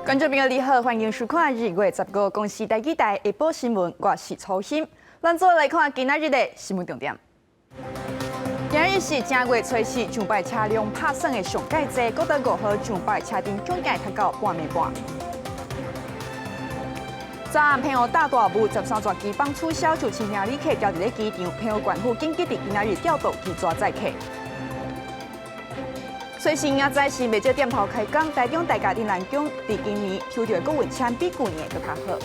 觀眾朋友你好，歡迎收看2月15公視第二台下晡新聞，我是楚欣。咱做來看今仔日的新聞重點。今日是正月初四，上擺車輛拍算的上蓋濟，國道五號上擺車陣總計達到半暝半。昨暗澎湖大大霧，13座機班取消，就親兄旅客牢佇咧機場，澎湖縣府緊急佇今仔日調度機組載客。初四迎財神袂少店頭開工，台中大甲鎮瀾宮佇今年抽著的國運籤比舊年閣較好。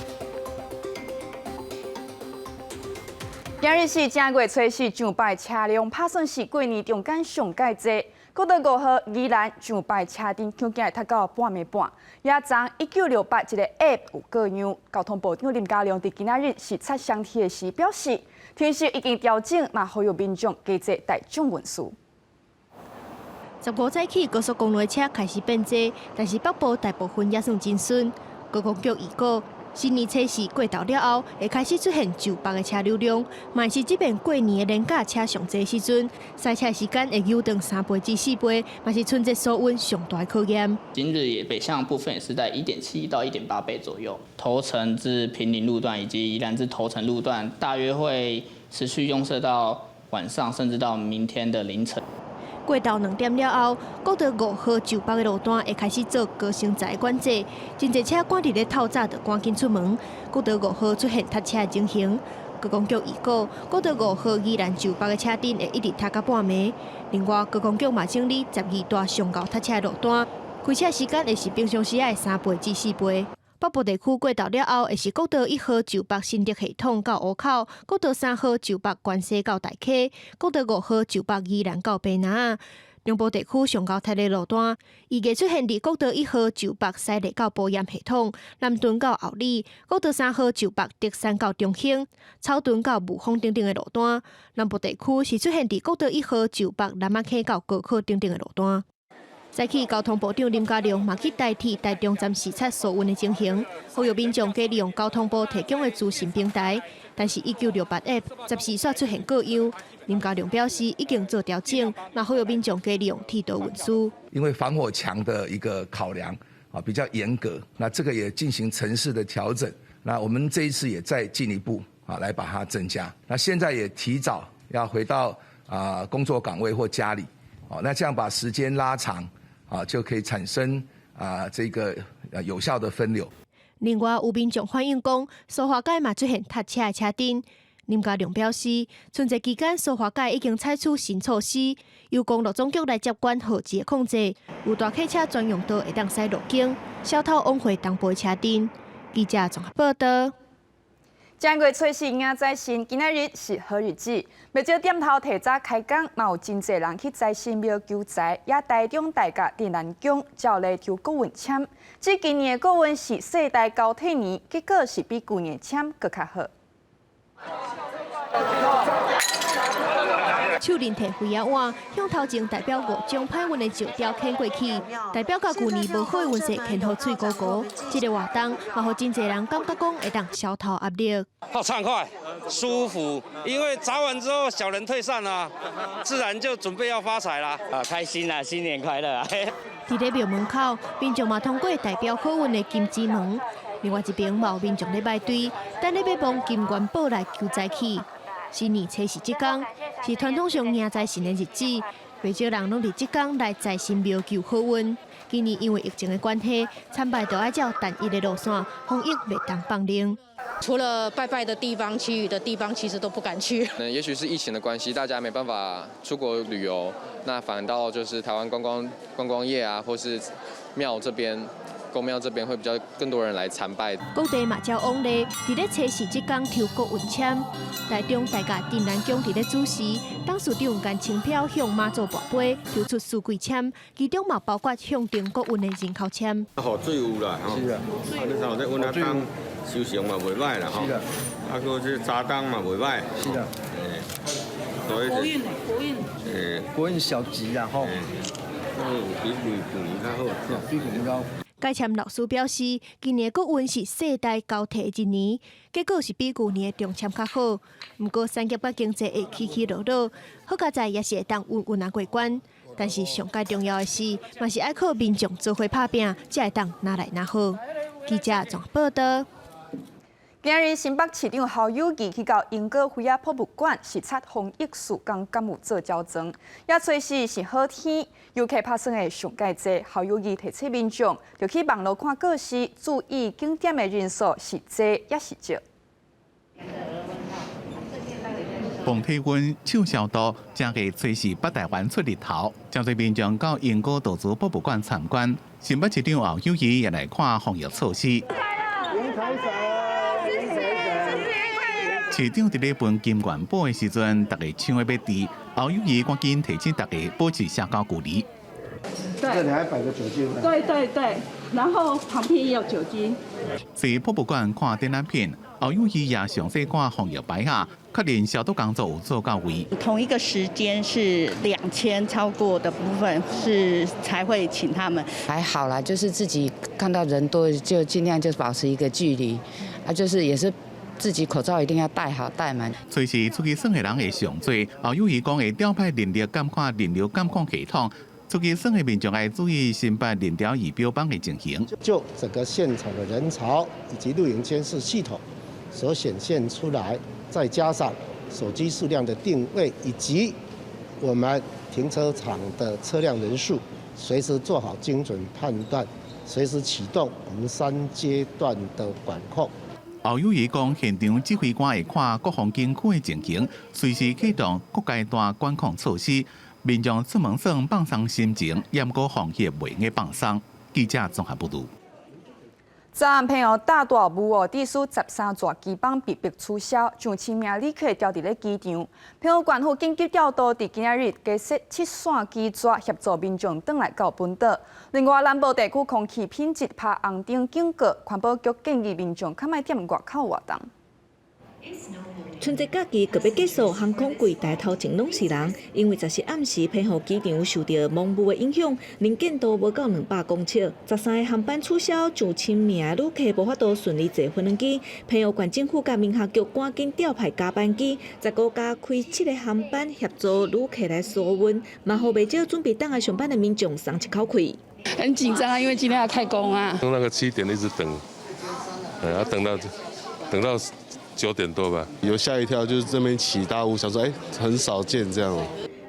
今日是正月初四，上擺車輛拍算是過年中間上蓋濟。國道五號宜蘭上擺車陣恐驚會塞到半暝半。也昨1968這個 App 有過樣，交通部長林佳龍佇今仔日視察雙鐵時表示，程式已經調整，嘛呼籲民眾加坐大眾運輸。 15早起，高速公路的車開始變濟，但是北部大部分也算真順。高公局預告，新年初四過頭了後，會開始出現上北的車流量，嘛是這邊過年的連假車上濟時陣，塞車時間會延長3倍至4倍，嘛是春節疏運上大的考驗。今日也北向部分也是在1.7到1.8倍左右，頭城至坪林路段以及宜蘭至頭城路段，大約會持續擁塞到晚上，甚至到明天的凌晨。過晝2點了後，國道五號上北的路段會開始做高升載管制，真濟車趕佇咧透早就趕緊出門。國道五號出現塞車的情形，高公局預告，國道五號宜蘭上北的車陣會一直塞到半暝。另外，高公局嘛整理12大上𠢕塞車的路段，開車時間會是平常時的3倍至4倍。北部地區過晝了後，會是國道1號上北新竹系統到湖口，國道3號上北關西到大溪，國道5號上北宜蘭到白林。中部地區上𠢕塞的路段，預計出現佇國道1號上北西麗到埔鹽系統，南屯到后里，國道3號上北竹山到中興，草屯到霧峰等等的路段。南部地區是出現佇國道1號上北楠仔坑到高科等等的路段。早起，交通部長林佳龍嘛去台鐵台中站視察疏運的情形，呼籲民眾加利用交通部提供的資訊平台。但是，1968 App 14煞出現故障，林佳龍表示已經做調整，嘛呼籲民眾加利用鐵道運輸。因為防火牆的一個考量啊，比較嚴格，那這個也進行程式的調整。那我們這一次也再進一步啊，來把它增加。那現在也提早要回到啊工作崗位或家裡，哦，那這樣把時間拉長。啊，就可以產生啊這個有效的分流。另外，有民眾反映講，蘇花改嘛出現塞車的車陣。林佳龍表示，春節期間蘇花改已經採取新措施，由公路總局來接管號誌的控制，有大客車專用道會當駛路經，消透往回東部的車陣。記者綜合報道。正月初四迎財神，今仔日是好日子，袂少店頭提早開工，嘛有真濟人去財神廟求財，也台中大甲鎮瀾宮照例抽國運籤。這今年的國運是世代交替年，結果是比舊年籤閣較好。手拎提花仔碗，向頭前代表五種歹運的石雕牽過去，代表佮舊年無好的運勢牽予喙糊糊。這個活動嘛，予真濟人感覺講會當消除壓力。好暢快、舒服，因為砸完之後小人退散啦，自然就準備要發財啦。啊，開心啦，新年快樂啊！佇咧廟門口，民眾嘛通過代表好運的金枝門。另外一邊嘛有民眾咧排隊，等咧欲摸金元寶來求財氣。新年初四這工是傳統上迎財神的日子，袂少人攏佇這工來財神廟求好運。今年因為疫情的關係，參拜都愛照單一的路線，防疫袂當放任。除了拜拜的地方，其餘的地方其實都不敢去。那也許是疫情的關係，大家沒辦法出國旅遊，那反倒就是台灣觀光業啊，或是廟這邊。宮廟這邊會比較更多人來參拜。各地嘛照往例，佇咧初四這工抽國運籤，台中大甲鎮瀾宮佇咧主持，董事長甘清飄向媽祖跋杯，抽出四季籤，其中嘛包括向定國運的人口籤。雨水有啦，吼，是啊，啊，你看這阮阿當收成嘛袂䆀啦，吼，是啊，啊，閣這早冬嘛袂䆀，是啊，所以國運國運，國運小吉啦，吼，嗯，比舊年較好，比舊年較好。解籤老師表示，今年國運是世代交替一年，結果是比舊年的中籤較好。毋過產業佮經濟會起起落落，好佳哉也是會當穩穩仔過關。但是上蓋重要的是，嘛是愛靠民眾做伙拍拚，才會當若來若好。記者綜合報道。今日新北市長侯友宜去到鶯歌飛仔博物館視察防疫事工，敢有做矯正。也初四是好天，遊客拍算會上蓋濟。侯友宜提醒民眾，著去網路看告示，注意景點的人數是濟抑是少。防體溫、手消毒，正月初四北台灣出日頭，誠濟民眾到鶯歌陶瓷博物館參觀。新北市長侯友宜也來看防疫措施。市長佇咧分金元寶的時陣，大家搶欲欲佇，侯友宜趕緊提醒大家保持社交距離。對，這裡還擺個酒精。對對對，然後旁邊也有酒精。在博物館看展覽品，侯友宜也詳細看防疫牌仔，確認消毒工作有做到位。同一個時間是2000超過的部分是才會請他們。還好啦，就是自己看到人多就盡量就保持一個距離，啊，就是也是。自己口罩一定要戴好戴滿。隨時出去耍的人會上濟，侯友宜講會調派人力監看人流監控系統，出去耍的民眾愛注意新北人潮儀表板的情形。就整個現場的人潮以及錄影監視系統所顯現出來，再加上手機數量的定位以及我們停車場的車輛人數，隨時做好精準判斷，隨時啟動我們三階段的管控。侯友宜講，現場指揮官會看各方景區的情形，隨時啟動各階段管控措施。民眾出門耍放鬆心情，嚴格防疫袂用放鬆。記者綜合報道。昨暗澎湖大大霧哦，致使13座機班被迫取消，上千名旅客牢佇咧機場。澎湖縣府緊急調度，佇今仔日加設七線機閘，協助民眾轉來到本島。另外，南部地區空氣品質拍紅燈警告，環保局建議民眾較莫踮外口活動。春節假期閣欲結束，航空櫃台頭前攏是人，因為14暗時澎湖機場受著濃霧的影響，能見度無夠200公尺，13个航班取消，上千名的旅客無法度順利坐飛機。澎湖縣政府佮民航局趕緊調派加班機，15加開七个航班協助旅客來疏運，嘛予袂少準備轉來上班的民眾鬆一口氣。很緊張啊，因為今天要開工啊。從那個7點一直等，要等到9點多吧。有嚇一跳，就是這邊起大霧，想說，哎，很少見這樣。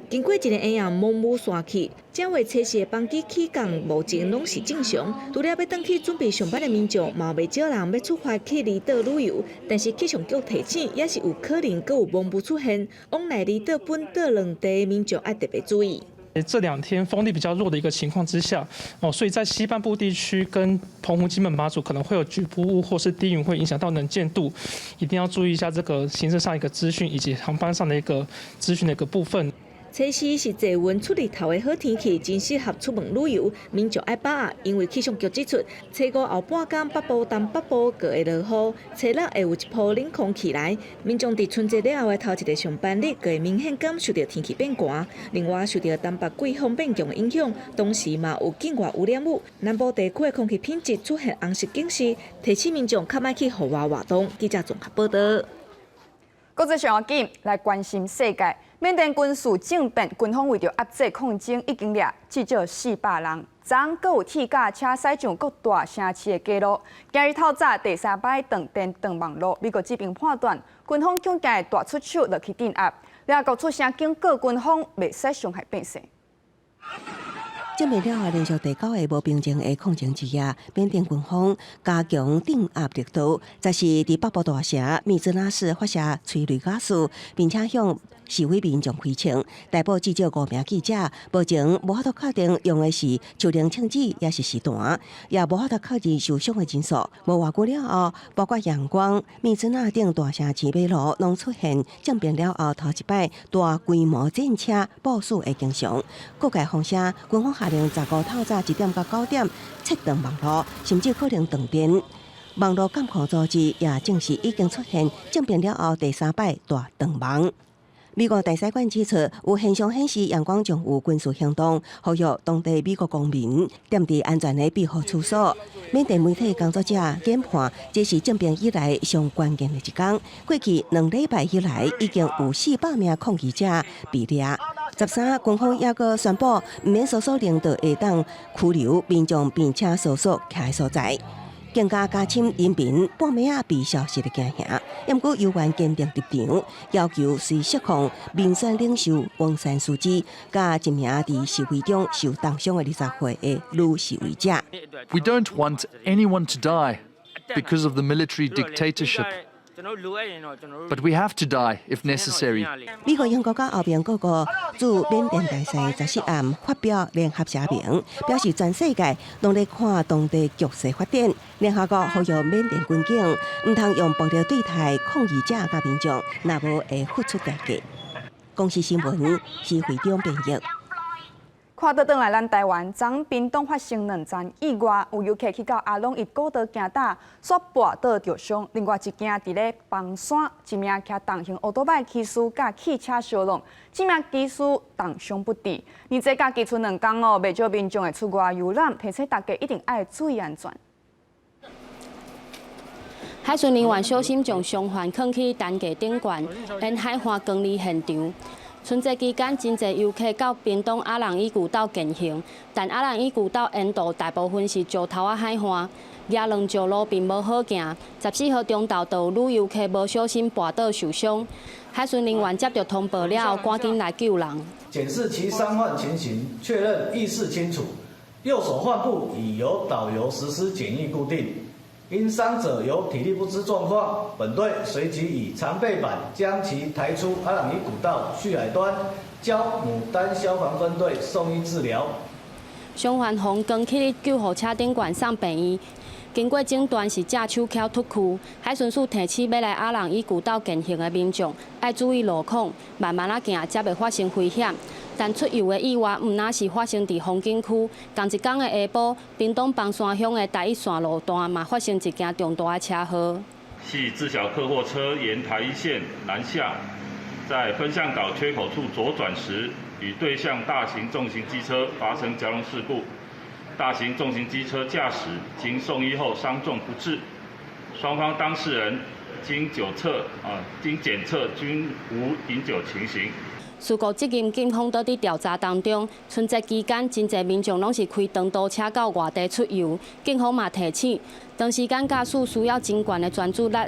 經過一个下暗暝霧散去，正月初四的班機起降目前攏是正常。除了欲轉去準備上班的民眾，嘛袂少人欲出發去離島旅遊。但是氣象局提醒，也是有可能閣有暝霧出現，往來離島本島兩地的民眾愛特別注意。這兩天風力比較弱的一個情況之下，哦，所以在西半部地區跟澎湖、金門、馬祖可能會有局部霧或是低雲，會影響到能見度，一定要注意一下這個行程上一個資訊以及航班上的一個資訊的一個部分。初四是坐雲出日頭的好天氣，真適合出門旅遊。民眾愛把握，因為氣象局指出，初五後半工北部、東北部閣會落雨，初六會有一波冷空氣來。民眾佇春節了後的頭一个上班日，閣會明顯感受著天氣變寒。另外，受著東北季風變強的影響，同時嘛有境外污染物，南部地區的空氣品質出現紅色警示，提醒民眾較莫去戶外活動。記者綜合報道。國際上要緊來關心世界，緬甸軍事政變，軍方為著壓制抗爭，已經掠至少400人。昨昏閣有鐵甲車駛上各大城市的街路。今日透早第三擺斷電斷網路，美國這邊判斷軍方恐驚會大出手落去鎮壓。聯合國出聲警告軍方，袂使傷害百姓。政變了後，連續第九个無平靜的抗爭之夜，緬甸軍方加強鎮壓力度，就是佇北部大城密支那市發射催淚瓦斯，並且向示威民眾開槍，逮捕至少五名記者。目前無法度確定用的是手榴槍子，抑是實彈，也無法度確認受傷的人數。無偌久了後，包括仰光、密支那等大城市馬路，攏出現政變了後頭一擺大規模戰車部署的景象。各界風聲，軍方下令15透早1點到9點切斷網路，甚至可能斷電。網路監控組織也證實已經出現政變了後第三擺大斷網。美國大使館指出，有現象顯示，仰光將有軍事行動，呼籲當地美國公民踮佇安全的庇護處所。緬甸媒體工作者研判，這是政變以來上關鍵的一工。過去2禮拜以來，已經有400名抗議者被掠。13，軍方猶閣宣布，毋免搜索令就會當拘留民眾，並且搜索徛的所在。更加加深人民半暝仔被消失的驚嚇。毋過猶原堅定立場，要求隨釋放民選領袖翁山蘇姬，佮一名佇示威中受重傷的20歲的女示威者。 We don't want anyone to die because of the military dictatorship. But we have to die if necessary. 美國、英國佮歐盟各國駐緬甸大使14暗發表聯合聲明，表示全世界攏咧看當地局勢發展。聯合國呼籲緬甸軍警毋通用暴力對待抗議者佮民眾，若無會付出代價。公視新聞是會長編譯。看倒轉來，咱台灣昨屏東發生兩樁意外，有遊客去到阿朗壹古道行踏，煞跋倒著傷。另外一件佇咧枋山，一名騎重型歐多擺騎士佮汽車相挵，這名騎士重傷不治。年節假期賰2工哦，袂少民眾會出外遊覽，提醒大家一定愛注意安全。海巡人員小心將傷患囥去擔架頂懸，沿海岸公里現場。春節期間，真濟遊客到屏東阿朗壹古道健行，但阿朗壹古道沿途大部分是石頭仔海岸，夯卵石路並無好行。14號中晝，就有女遊客無小心跋倒受傷，海巡人員接到通報了後，趕緊來救人。檢視其傷患情形，確認意識清楚，右手患部已由導遊實施簡易固定。因傷者有體力不支狀況，本隊隨即以長背板將其抬出阿朗壹古道旭海端，交牡丹消防分隊送醫治療。傷患予扛去救護車頂懸送病院，經過診斷是正手蹺脫臼。海巡署提醒欲來阿朗壹古道健行的民眾，愛注意路況，慢慢仔行，才袂發生危險。但出遊的意外毋但是發生佇風景區，仝一工的下晡，屏東枋山鄉的台一線路段嘛發生一件重大的車禍。係自小客貨車沿台一線南下，在分向島缺口處左轉時，與對向大型重型機車發生交通事故。大型重型機車駕駛經送醫後傷重不治，雙方當事人經酒測啊，經檢測均無飲酒情形。事故責任警方都佇調查當中。春節期間，真濟民眾攏是開長途車到外地出遊，警方嘛提醒，長時間駕駛需要真懸的專注力。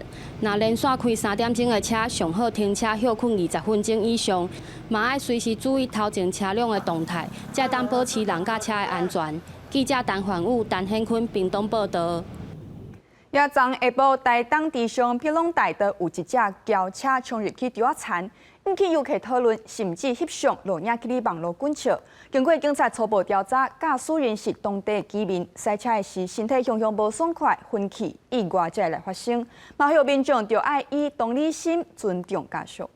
若連續開3點鐘的車，上好停車歇睏20分鐘以上，嘛愛隨時注意頭前車輛的動態，才會當保持人佮車的安全。記者陳焕武、陳顯坤屏東報導。也昨下晡，台東池上碧朗大道有一隻轎車衝入去柱仔田，引起遊客討論，甚至翕相錄影去佇網路滾笑。經過警察初步調查，駕駛人是當地居民，駛車的時身體雄雄無爽快，昏去，意外才會來發生。嘛呼籲民眾著愛以同理心尊重家屬。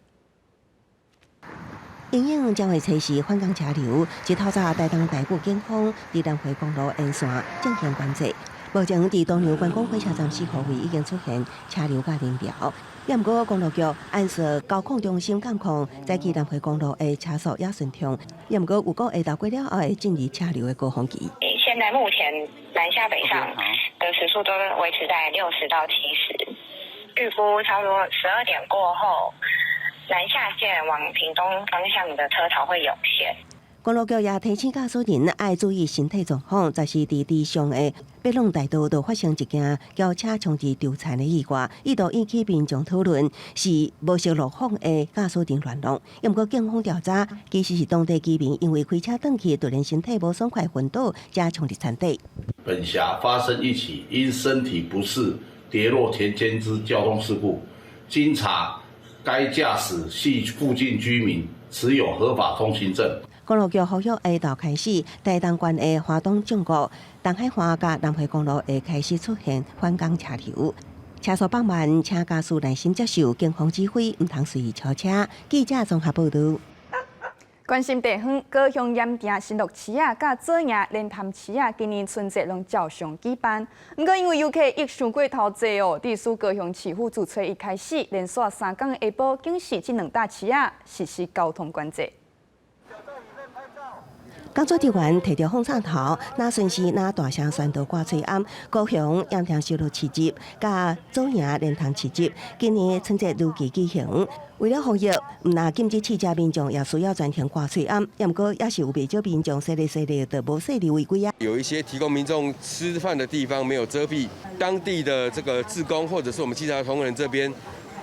因應將會測試返工車流，這透早台東大武警方佇南迴公路沿線進行管制。目前佇東寮觀光火車站四號位已經出現車流佮人潮，也毋過公路局按說交控中心監控，早起南迴公路的車速也順暢。也毋過有講下晝過了後會進入車流的高峰期。現在目前南下北上的時速都維持在60到70，預估差不多12點過後，南下線往屏東方向的車潮會湧現。公路局也提醒駕駛人愛注意身體狀況，就是佇池上的白朗大道就發生一件轎車衝入柱田的意外，一度引起民眾討論是無熟路況的駕駛人亂弄。毋過警方調查，其實是當地居民因為開車轉去，突然身體無爽快昏倒，才衝入田底。本轄發生一起因身體不適跌落田間之交通事故，經查，該駕駛係附近居民，持有合法通行證。公路局呼籲下晝開始，台東縣的花東縱谷、東海岸佮南迴公路會開始出現返工車流，車速放慢，請駕駛耐心接受警方指揮，毋通隨意超車。記者綜合報導。關心地方高雄鹽埕新樂市仔佮左營蓮潭市仔，今年春節攏照常舉辦。毋過因為遊客湧傷過頭濟哦，致使高雄市府自初一開始，連續3工下晡，警示這兩搭市仔實施交通管制。工作人員提著風扇頭，若巡視若大聲宣導掛喙罨，高雄鹽埕收落市集，佮左營蓮塘市集，今年春節如期舉行。為了防疫，毋但禁止試食民眾，也需要全程掛喙罨。毋過也是有袂少民眾踅咧踅咧，就無細膩違規啊。有一些提供民眾吃飯的地方沒有遮蔽，當地的這個志工或者是我們稽查同仁這邊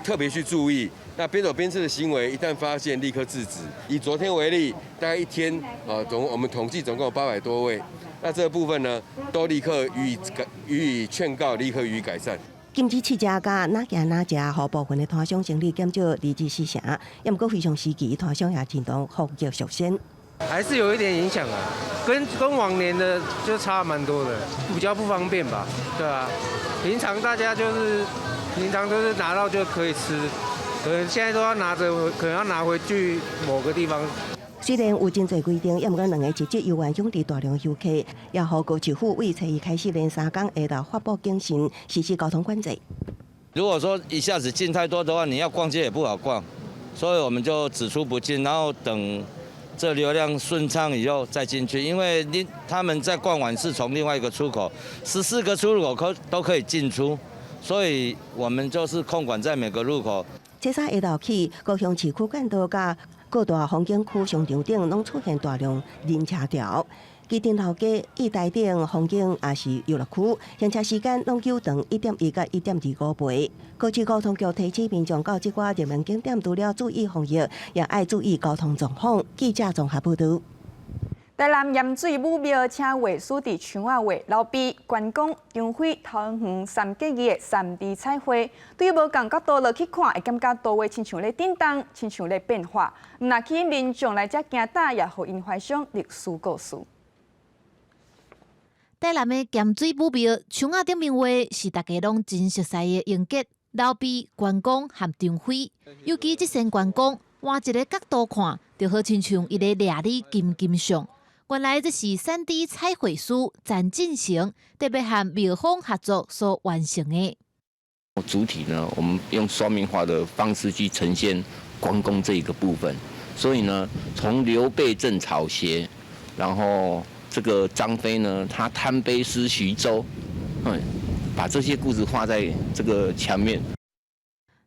特別去注意。那邊走邊吃的行為，一旦發現，立刻制止。以昨天為例，大概一天啊，總我們統計總共有800多位，那這個部分呢，都立刻予以勸告，立刻予以改善。禁止試食佮若行若食，予部分的攤商生意減少2至4成。毋過非常時期，攤商也盡量防疫優先。還是有一點影響啊，跟往年的就差蠻多的，比較不方便吧？對啊，平常大家就是平常都是拿到就可以吃。可能現在都要拿著，可能要拿回去某個地方。雖然有真濟規定，毋過兩个市集猶原湧入大量遊客，也予高市府為初一開始連三工下晝發布警訊，實施交通管制。如果說一下子進太多的話，你要逛街也不好逛，所以我們就只出不進，然後等這流量順暢以後再進去。因為他們在逛完是從另外一個出口，14個出入口可都可以進出，所以我們就是控管在每個入口。初三下晝起，高雄市區幹道佮各大風景區商場頂攏出現大量人車潮。旗津老街、義大頂風景也是遊樂區，行車時間攏延長1.1佮1.25倍。高市交通局提醒民眾到這寡熱門景點，除了注意防疫，也愛注意交通狀況。記者綜合報導。台南鹽水武廟請畫師佇牆仔畫劉備、關公、張飛、桃園三結義的3D 彩繪，對無仝角度落去看，會感覺圖畫親像咧振動，親像咧變化。毋但吸引民眾來遮行搭，也予𪜶懷想歷史故事。台南的鹹水武廟牆仔頂面畫是大家攏真熟似的英傑劉備、關公和張飛，尤其這尊關公，換一个角度看，就好親像伊咧掠你金金相。原來這是3D 彩繪師詹進成特別和廟方合作所完成的。主體呢，我們用雙面畫的方式去呈現關公這一個部分。所以呢，從劉備贈草鞋，然後這個張飛呢，他貪杯失徐州，把這些故事畫在這個牆面。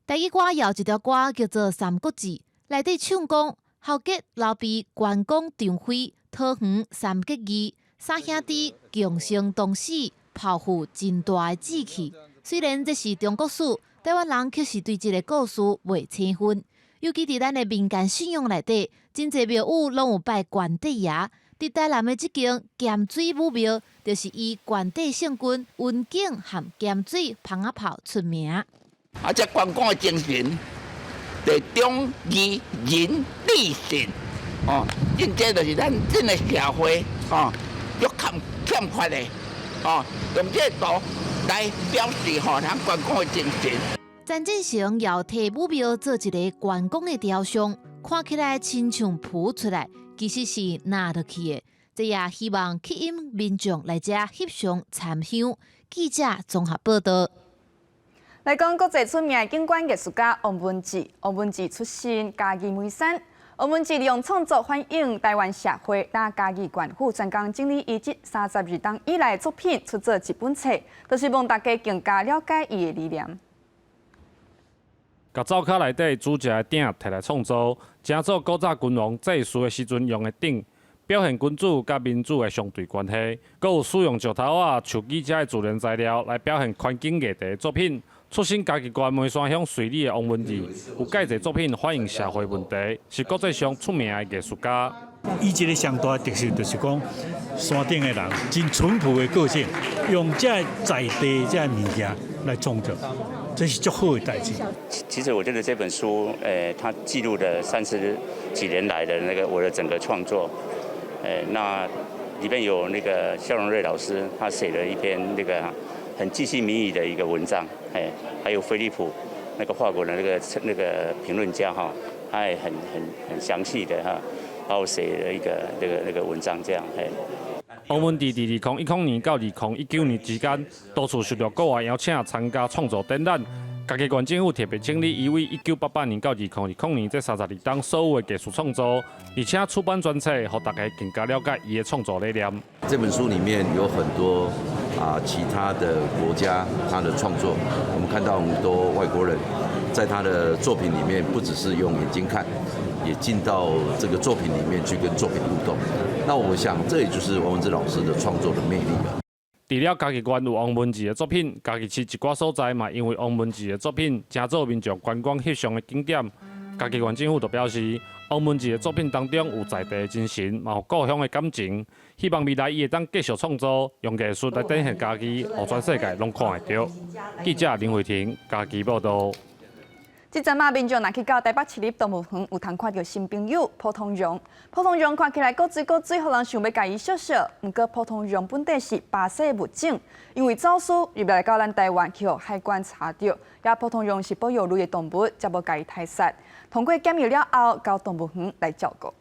台語歌有一條歌叫做《三國志》，內底唱講豪傑劉備、關公、張飛。桃園三結義，三兄弟共生同死，抱負真大的志氣。雖然這是中國史，台灣人卻是對這个故事袂青分。尤其佇咱的民間信仰內底，真濟廟宇攏有拜關帝爺。佇台南的這間鹹水武廟，就是以關帝聖君雲景和鹹水蜂仔炮出名。啊，這關公的精神，就忠義仁智信。哦，真這就是咱這个社會哦，足欠缺的哦，用這個圖來表示吼咱關公的精神。詹進成又替武廟做一个關公的雕像，看起來親像浮出來，其實是納落去的。這也希望吸引民眾來遮翕相參香。記者綜合報導。來講國際出名的景觀藝術家王文志，王文志出身嘉義梅山。王文志利用創作反映台灣社會，佮嘉義縣府專工整理伊這32冬以來作品，出做一本冊，就是望大家更加了解伊的理念。共灶跤內底煮食的鼎提來創作，成做古早君王祭祀的時陣用的鼎，表現君主佮民主的相對關係。閣有使用石頭仔、樹枝遮的自然材料來表現環境議題的作品。出身嘉義縣梅山鄉水里的王文志，有蓋濟作品反映社會問題，是國際上出名的藝術家。伊這个上大的特色就是講，山頂的人真淳樸的個性，用這在地這物件來創作，這是足好的代誌。其實我覺得這本書，它記錄了30幾年來的那個我的整個創作，那裡面有那個蕭榮瑞老師，他寫了一篇那個很鉅細靡遺的一個文章，還有菲利普那個法國的那個評論家哈，他也很詳細的哈，幫我寫了一個那個文章，這樣嘿。王文志佇2010年到2019年之間，多次受到國外邀請參加創作展覽，嘉義縣政府特別整理伊對1988年到2020年這32冬所有的藝術創作，而且出版專冊，予大家更加了解伊的創作理念。這本書裡面有很多其他的國家他的創作，我們看到很多外國人在他的作品裡面，不只是用眼睛看，也進到這個作品裡面去跟作品互動。那我想，這也就是王文志老師的創作的魅力啊。除了嘉義縣有王文志的作品，嘉義市一寡所在嘛，因為王文志的作品，成做民眾觀光翕相的景點。嘉義縣政府就表示，王文志的作品當中有在地的精神，嘛有故鄉的感情，希望未來伊會當繼續創作，用藝術來展現嘉義，予全世界攏看會著。記者林慧婷嘉義報導。這陣仔民眾若去到台北市立動物園，有通看著新朋友普通熊。普通熊看起來古錐古錐，予人想欲共伊相相。毋過普通熊本底是巴西物種，因為走私入來到咱台灣，去予海關查著。也普通熊是保育類的動物，才無共伊刣殺。通過檢疫了後，交動物園來照顧。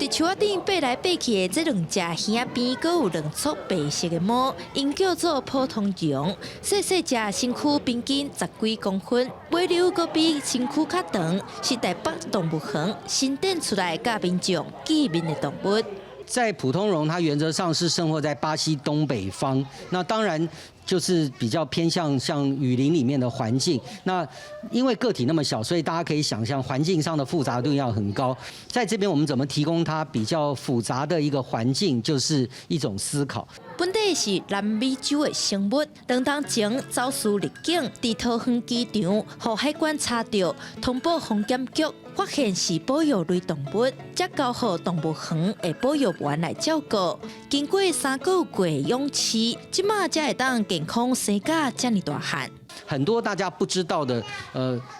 佇樹仔頂爬來爬去的這兩隻耳仔邊，閣有兩撮白色的毛，𪜶叫做普通熊。細細隻，身軀平均十幾公分，尾溜閣比身軀較長，是台北動物園新展出來佮民眾見面的動物。在普通熊，它原則上是生活在巴西東北方，那當然就是比較偏向像雨林裡面的環境。那因為個體那麼小，所以大家可以想象環境上的複雜度要很高。在這邊，我們怎麼提供它比較複雜的一個環境，就是一種思考。本底是南美洲的生物，兩冬前走私入境，佇桃園機場予海關查著，通報防檢局，發現是保育類動物，才交予動物園的保育員來照顧。經過3個月養飼，這馬才會當健康生甲遮爾大漢。很多大家不知道的，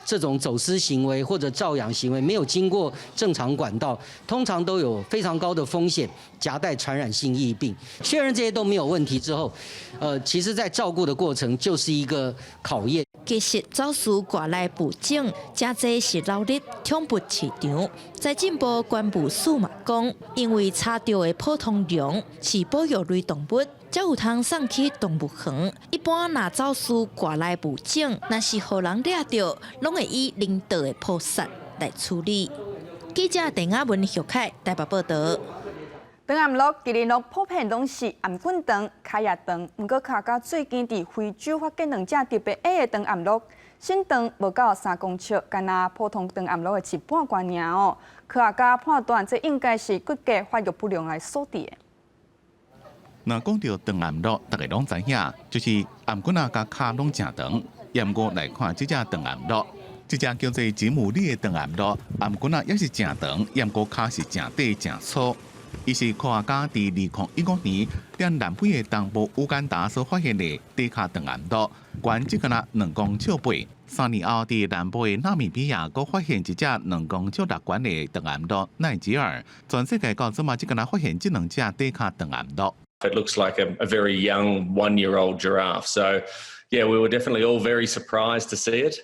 這種走私行為或者照養行為，沒有經過正常管道，通常都有非常高的風險，夾帶傳染性疫病。確認這些都沒有問題之後，其實在照顧的過程就是一個考驗。其實走私外來物種，誠濟是流入寵物市場。財政部關務署嘛講，因為查著的普通熊是保育類動物，才有通送去動物園。一般若走私外來物種，若是予人掠著，攏會以人道的撲殺來處理。記者鄧亞文、許凱台北報導。長頷鹿其實攏普遍攏是頷頸長、跤也長，毋過科學家最近佇非洲發現兩隻特別矮的長頷鹿，身長無到3公尺，敢若普通長頷鹿的一半偌爾哦。科學家判斷，這應該是骨骼發育不良來所致的。若講著長頷鹿，大家攏知影，就是頷頸仔佮跤攏誠長。毋過來看這隻長頷鹿，這隻叫做吉姆利的長頷鹿，頷頸仔也是誠長，毋過跤是誠短誠粗。伊是科學家佇2015年佇南非的東部烏干達所發現的短跤長頷鹿，懸只敢若2公尺8。3年後，佇南部的納米比亞閣發現一隻2公尺6懸的長頷鹿奈吉爾。全世界到這馬只敢若發現這兩隻短跤長頷鹿。 It looks like a very young 1-year-old giraffe. So, yeah, we were definitely all very surprised to see it.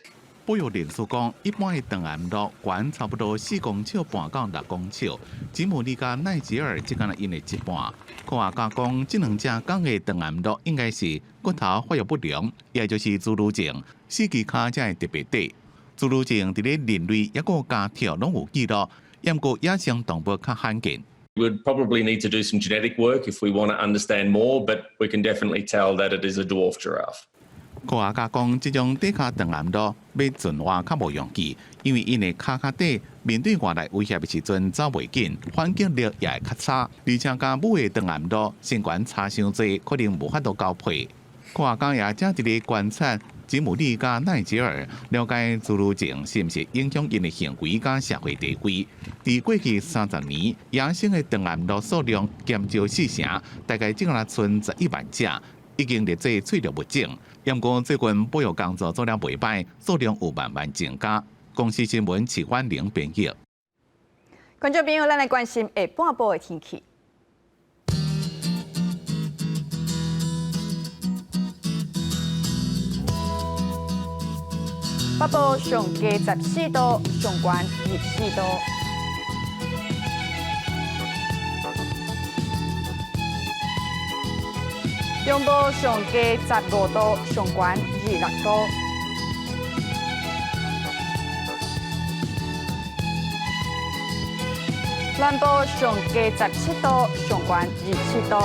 保育人士講，一般的長頷鹿懸差不多4公尺半到6公尺，吉姆利佮奈吉爾只敢若𪜶的一半。科學家講，這兩隻仝的長頷鹿應該是骨頭發育不良，也就是侏儒症，四支跤才會特別短。侏儒症佇咧人類抑閣家兔攏有記錄，毋過野生動物較罕見。 We'd probably need to do some genetic work if we want to understand more, but we can definitely tell that it is a dwarf giraffe. 科學家講，這種短跤長頷鹿欲存活較無容易，因為𪜶的跤較短，面對外來威脅的時陣走袂緊，反擊力也會較差。而且佮母的長頷鹿身懸差傷濟，可能無法度交配。科學家也正佇咧觀察吉姆利佮奈吉爾，了解侏儒症是毋是影響𪜶的行為佮社會地位。佇過去30年，野生的長頷鹿數量減少四成，大概只敢若賰11萬隻，已經列做脆弱物種。毋過最近保育工作做了袂䆀，數量有慢慢增加。公視新聞齊婉玲編譯。觀眾朋友，咱來關心下半晡的天氣。北部上低14度，上懸24度。中部上低15度，上懸26度。南部上低17度，上懸27度。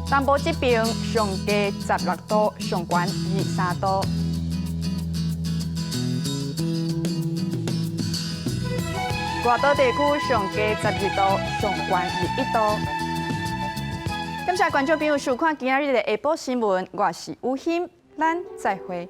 東部這邊上低16度，上懸23度。外島地區上低12度，上懸21度。感謝觀眾朋友收看今仔日的下晡新聞，我是吳欣，咱再會。